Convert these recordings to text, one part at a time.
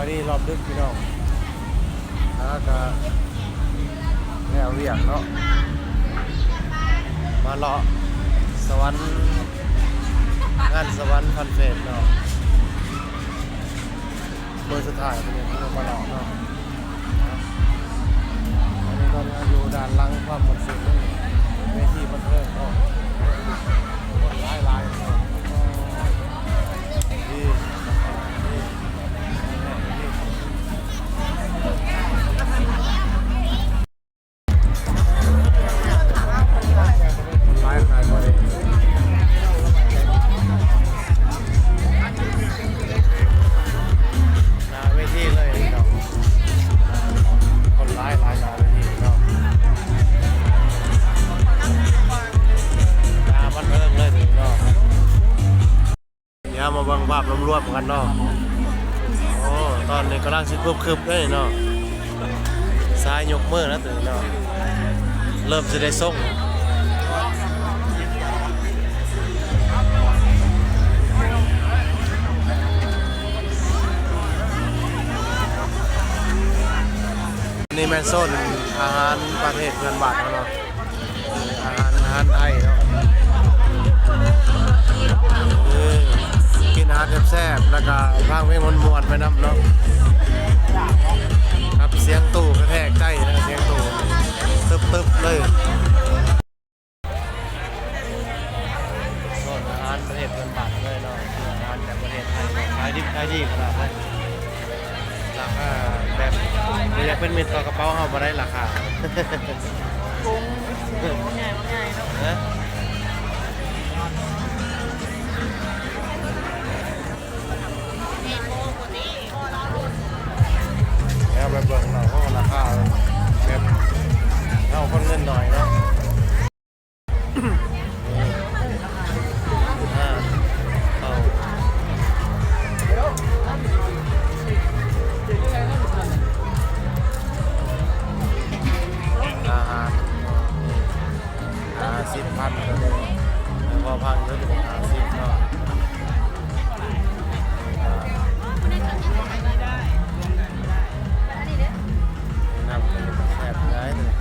ອັນນີ້ຮອບດຶກພີ່ນ້ອງ ຫາກະແລ້ວວຽກເນາະ ມາເລາະສະຫວັນ ງານສະຫວັນຟັນເຟສເນາະ ມື້ສຸດທ້າຍເພິ່ນຍັງມາເລາະເນາະ. ອັນນີ້ກໍຢູ່ດ້ານຫຼັງຄວາມມ່ວນຊື່ນ ເວທີບັນເທີງເນາະ ຄົນຫຼາຍໆເນາະ ດີ ໜ້າເວທີເລີຍເນາະ ຄົນຫຼາຍໆໜ້າເວທີເນາະ ໜ້າບັນເທີງເລີຍເນາະ. ດຽວມາເບິ່ງພາບລວມໆກັນເນາະ ໂອ້ ຕອນນີ້ກຳລັງຊິຄຶບໆເດ້ເນາະ ສາຍຍົກມືນະໂຕນີ້ເນາະ ເລີ່ມຊິໄດ້ຊົງ ນີ້ແມ່ນໂຊນອາຫານປະເທດເພື່ອນບ້ານເຮົາເນາະ. ອາຫານ ອາຫານໄທເນາະ ເອີ ກິນອາຫານແຊບໆ ແລ້ວກະຟັງເພງມ່ວນໆໄປນຳເນາະ ກັບສຽງຕູ້ກະແທກໃຈນະ ສຽງຕູ້ຕຶບໆເລີຍ. ໂຊນອາຫານປະເທດເພື່ອນບ້ານເລີຍເນາະ ອາຫານຈາກປະເທດໄທເນາະ ຂາຍດິບຂາຍດີຂະໜາດເລີຍ. ລາຄາແບບບໍ່ຢາກເປັນມິດຕໍ່ກະເປົາເຮົາບໍ່ໄດ້ລາຄາ. ດຽວໄປເບິ່ງເນາະ ໂອ້ ລາຄາແບບເຮົາຄົນເງິນໜ້ອຍເນາະ. ອາ ເຂົ້າ ອາຫານ ຫ້າສິບພັນ ແລ້ວກໍພັນ ຫ້າສິບເນາະ ນ້ຳກໍແຊບຫຼາຍເລີຍ.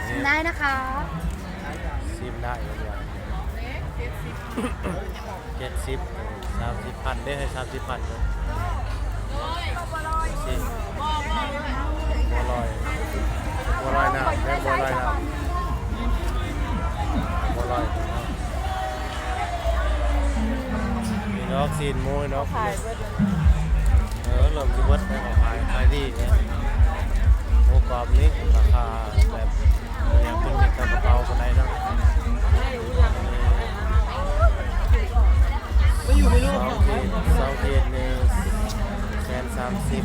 ชิมได้นะคะ ຊິມໄດ້ເລີຍ ເຈັດສິບ ສາມສິບພັນເດ້ ໃຫ້ສາມສິບພັນເດີ ຊິມ ບົວລອຍ ບົວລອຍນ້ຳ ແມ່ນບົວລອຍນ້ຳ ບົວລອຍ ມີດອກຊີ້ນໝູ ດອກ ຂາຍເບິດແລ້ວ ເອີ ເລີ່ມຊິເບິດແລ້ວ ຂາຍ ຂາຍດີເດ້ ໝູກອບນີ້ລາຄາແບບ ບໍ່ຢາກເປັນມິດຕໍ່ກະເປົາປານໃດເນາະ ສອງຂີດ ສອງຂີດນີ້ແສນສາມສິບ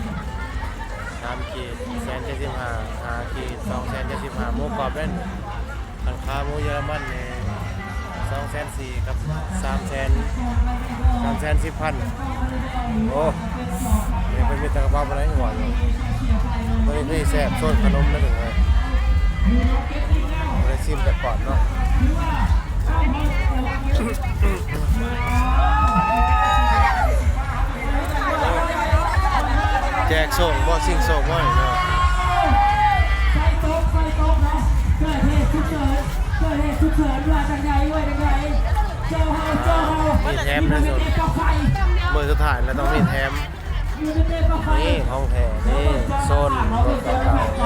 ສາມຂີດແສນເຈັດສິບຫ້າ ຫ້າຂີດສອງແສນເຈັດສິບຫ້າ ໝູກອບເດ້ ຄັນຂາໝູເຢຍລະມັນນີ້ ສອງແສນສີ່ກັບສາມແສນ ສາມແສນສິບພັນ ໂອ້ ຍັງເປັນມິດຕໍ່ກະເປົາປານໃດ ວ່າຢູ່ ໂຕນີ້ແຊບ ໂຊນຂະໜົມເດີ ໄດ້ຊິມແຕ່ກ່ອນເນາະ. ແຈກໂຊກບໍ່ ຊິງໂຊກບໍ່ເນາະ ມີແຖມເດີ ມື້ສຸດທ້າຍແລ້ວຕ້ອງມີແຖມ ນີ້ຂອງແທ້ ນີ້ໂຊນລົດເກົ່າໆ.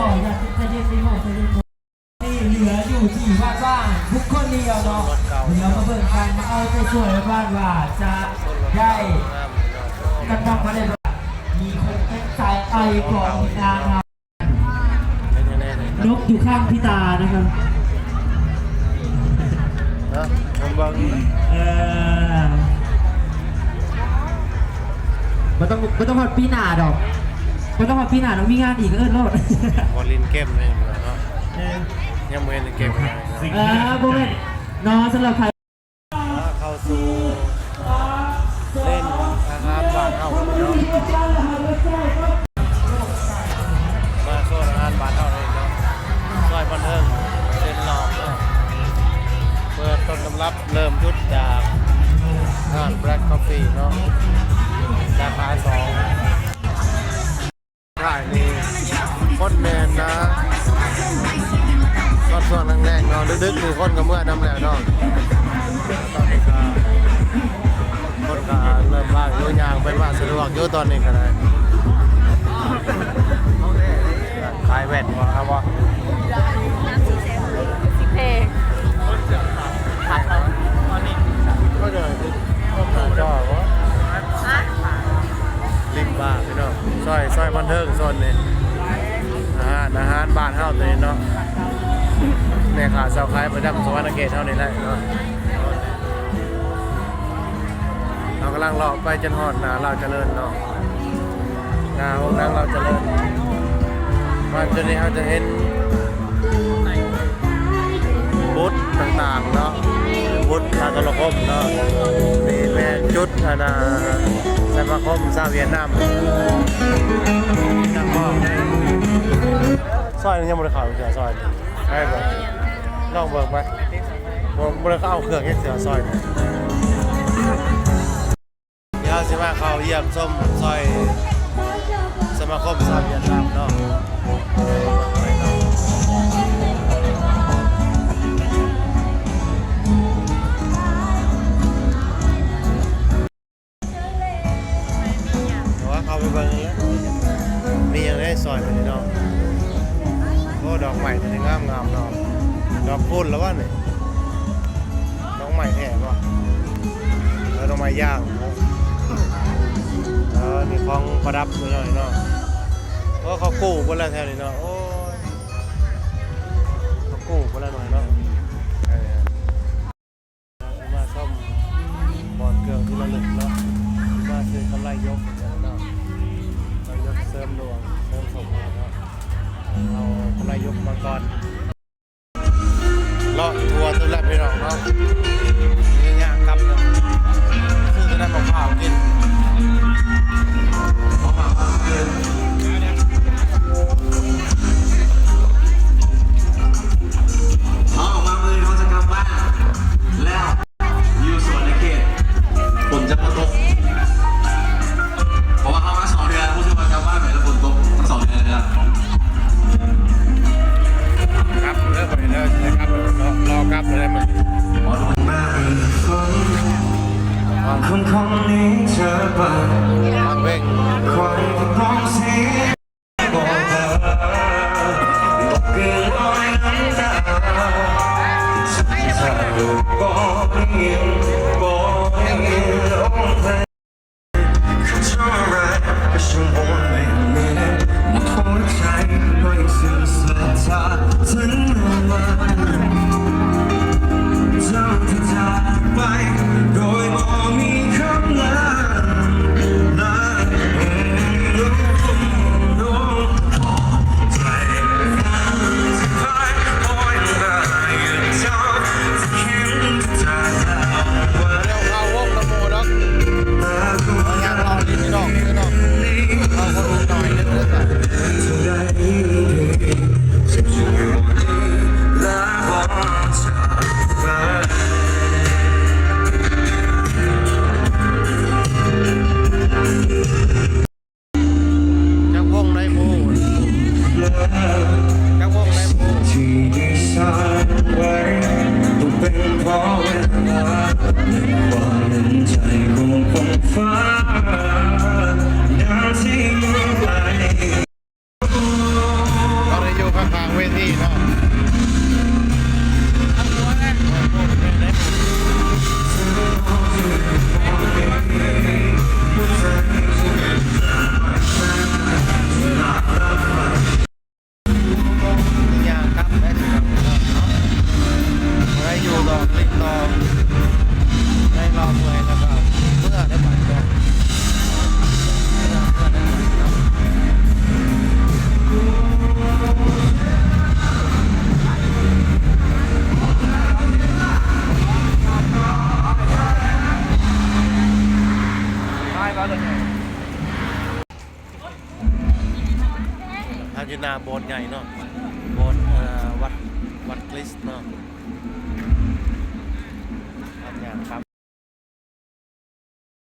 ທີ່ເຫຼືອຢູ່ທີ່ວັດວ່າງບຸກຄົນດຽວເນາະ ດຽວມາເບິ່ງກັນ ມາເອົາໃຈຊ່ວຍວັດວ່າຈະໄດ້ກັນທຳມາໄດ້ ມີຄົນເຕັມໃຈໄປກ່ອນນາງເຮົາ ເປັນຈັ່ງໃດນີ້ ນົກຢູ່ຂ້າງພິຕານະຄັບ ເນາະ ເບິ່ງ ເອີ ບໍ່ຕ້ອງ ບໍ່ຕ້ອງຮອດປີໜ້າດອກ ບໍ່ຕ້ອງຮອດປີໜ້າດອກ ມີງານອີກກໍເອີ້ນໂລດ ບໍ່ຫຼິ້ນເກມເລີຍເນາະ ເອີ ຍັງບໍ່ເຫັນເກມ ເອີ ບໍ່ແມ່ນເນາະ ສຳລັບໃຜ ເຂົ້າສູ່ເລ່ນອາຫານບ້ານເຮົາເນາະ ມາໂຊນອາຫານບ້ານເຮົາເນາະ ຊອຍບັນເທີງເສັ້ນລອງເນາະ ເປີດຕົ້ນຕຳລັບ ເລີ່ມຈຸດຈາກ ຮ້ານ Black Coffee ເນາະ ສາຂາສອງ. ທ້າຍນີ້ຄົນແໜ້ນໜາ ຕອນຊ່ວງແລງໆເນາະ ດຶກໆນີ້ຄົນກໍເມືອນຳແລ້ວເນາະ. ຕອນນີ້ກໍຄົນກໍເລີ່ມວ່າງຢູ່ ຍ່າງໄປມາສະດວກຢູ່ຕອນນີ້ກໍໄດ້. ຂາຍແວ່ນບໍ່ ເອົາບໍ່? ສິເພ ລິມບາພີ່ນ້ອງ ຊອຍ ຊອຍບັນເທີງໂຊນນີ້ ອາຫານ ອາຫານບ້ານເຮົາໂຕນີ້ເນາະ. ແມ່ຄ້າຊາວຂາຍປະຈຳສະຫວັນນະເຂດເຮົານີ້ແຫຼະເນາະ. ເຮົາກຳລັງເລາະໄປຈົນຮອດໜ້າລາວຈະເລີນເນາະ ໜ້າໂຮງໜັງລາວຈະເລີນ. ມາຈຸດນີ້ເຮົາຈະເຫັນບຸດຕ່າງໆເນາະ ບຸດທາງໂທລະຄົມເນາະ. ນີ້ແມ່ນຈຸດ ອັນນ່າ ສະມາຄົມຊາວຫວຽດນາມ. ຊອຍນີ້ຍັງບໍ່ໄດ້ເຂົ້າເທື່ອ ຊອຍນີ້ ໄປບໍ່? ລອງເບິ່ງໄປ. ບໍ່ ບໍ່ໄດ້ເຂົ້າເຄື່ອງຈັກເທື່ອ ຊອຍນີ້. ດຽວເຮົາຊິມາເຂົ້າຢ້ຽມຊົມຊອຍສະມາຄົມຊາວຫວຽດນາມເນາະ. ເອົາເຂົ້າໄປເບິ່ງເລີຍ ມີຫຍັງໃນຊອຍນີ້ເນາະ. ໂອ້ ດອກໄມ້ຕົວນີ້ງາມໆເນາະ ດອກຄູນລະວະນີ້. ດອກໄມ້ແທ້ບໍ່? ເອີ ດອກໄມ້ຢາງເນາະ. ເອີ ນີ້ຂອງປະດັບໜ້ອຍໆເນາະ. ໂອ້ ເຂົາກູ້ເບິດແລ້ວແຖວນີ້ເນາະ. ໂອ້ຍ ເຂົາກູ້ເບິດແລ້ວໜ້ອຍເນາະ. ເອີ ມາຊົມບ່ອນເຄື່ອງທີ່ລະລຶກເນາະ. ມາຊື້ກຳໄລຢົກເນາະ ກຳໄລຢົກເສີມດວງເສີມໂຊກເນາະ. ເອົາກຳໄລຢົກມາກ່ອນ. ເລາະທົ່ວເບິດແລ້ວພີ່ນ້ອງເນາະ. ຍ່າງກັບ ຊື້ແຕ່ນ້ຳໝາກພ້າວກິນ. ເຮົາອອກມາມື້ນີ້ ເຮົາຈະກັບບ້ານແລ້ວ ຢູ່ສະຫວັນນະເຂດ ຝົນຈະບໍ່ຕົກ ເພາະວ່າເຮົາມາສອງເທື່ອ ຮູ້ສຶກວ່າກັບບ້ານໄປແລ້ວຝົນຕົກທັງສອງເທື່ອເລີຍ. ກັບເດີ ໄປເດີ ຊິໄດ້ກັບ ລໍກັບເລີຍ. ມາເພງ ມາເພງ. ຈັກວົງໃດບໍ່ ຈັກວົງໃດບໍ່. ເຮົາໄດ້ຢູ່ຂ້າງໆເວທີເນາະ. ຍ່າງກັບໄດ້ເນາະ ໄດ້ຢູ່ຕໍ່ ຫຼິ້ນຕໍ່ ໄດ້ເລາະເມື່ອຍແລ້ວກໍເມືອໄດ້ບາດເນາະ. ເຮົາຢູ່ໜ້າໂບດໃຫຍ່ເນາະ ໂບດ ເອີ ວັດ ວັດຄຣິສເນາະ.